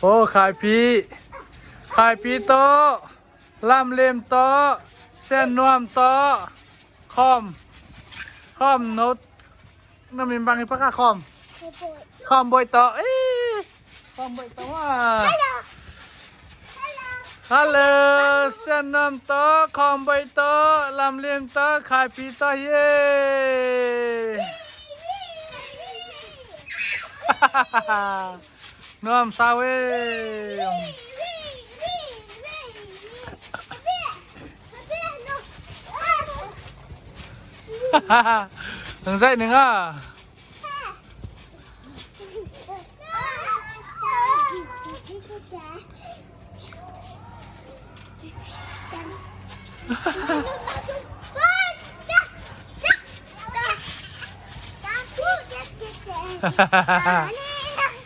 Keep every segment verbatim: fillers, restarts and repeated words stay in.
Aw, Khaipi. Khaipi tawh, Lamlim tawh, Siannuam tawh, Khawm. Khawm, no. Na min bang hi paka Khawm. Khawm Bawi tawh. Eh, Khawm Bawi tawh ah. Hello. Hello. Hello, Siannuam tawh, Khawm Bawi tawh, Lamlim tawh, Khaipi tawh hi. Nuam sa ve. Nang zaih ning a.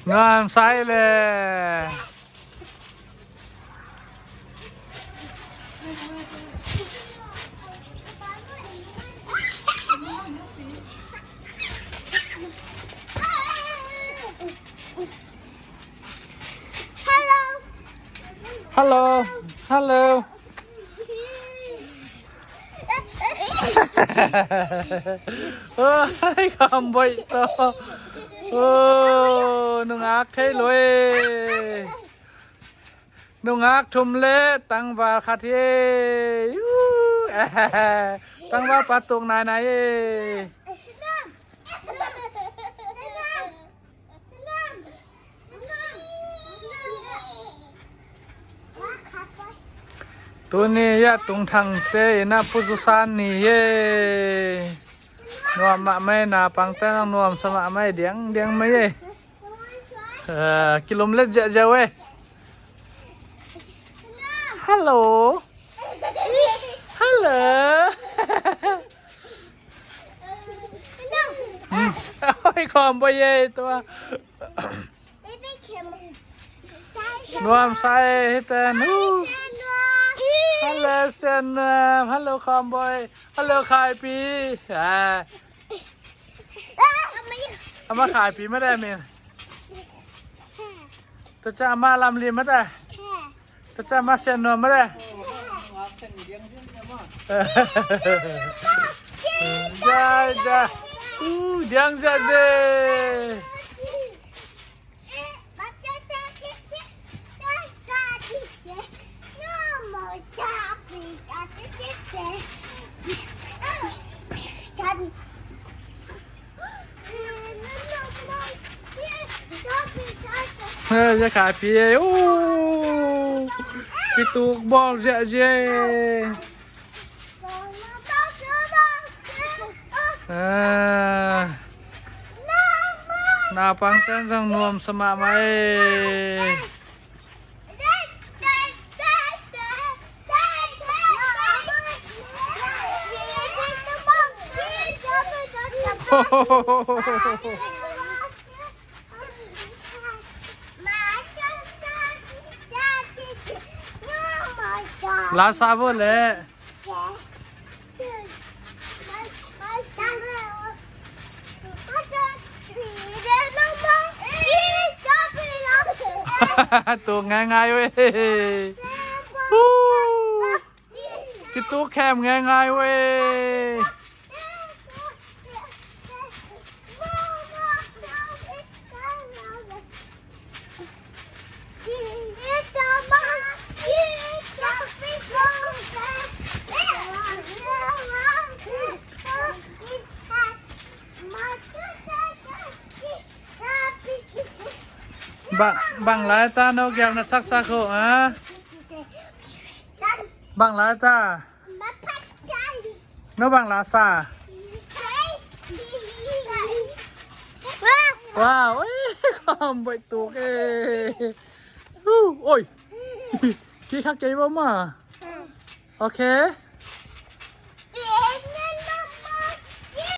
Nuam sai le. Hello. Hello. Oi, Khawm Bawi tawh. Oh, nungak thei lo e. Nungak thum le tangval khat hi. Tangval pa tuk nainai e. Tuni a tungthangte in a puzusan ni hi. Nuam mahmah e, naupangte nang nuamsa mahmah e, diangdiang mai e. Kilumlet ziahziah e. Hello. Hello. Oi, Khawm Bawi e tua. Nuam sa e hite nu. Hello Siannuam. Hello Khawm Bawi. Hello Khaipi. Ama Khaipi mah de min. Tua ciang ama Lamlim mah de. Tua ciang ama Siannuam mah de. Diang ziahziah. Diang ziahziah. Ê, ya Khaipi e. Kituk bawk ziahziah e. Naupangte zong nuamsa mahmah e. Lasa bo le. Tuk ngaingai ve. Kituk khem ngaingai ve. Bang, bang lai ta no giak na saksak ho a. Bang lai ta. No bang la sa. Wow, ui, Khawm Bawi tuk e. Ui, ui. Ki kha kei bo ma. Okay.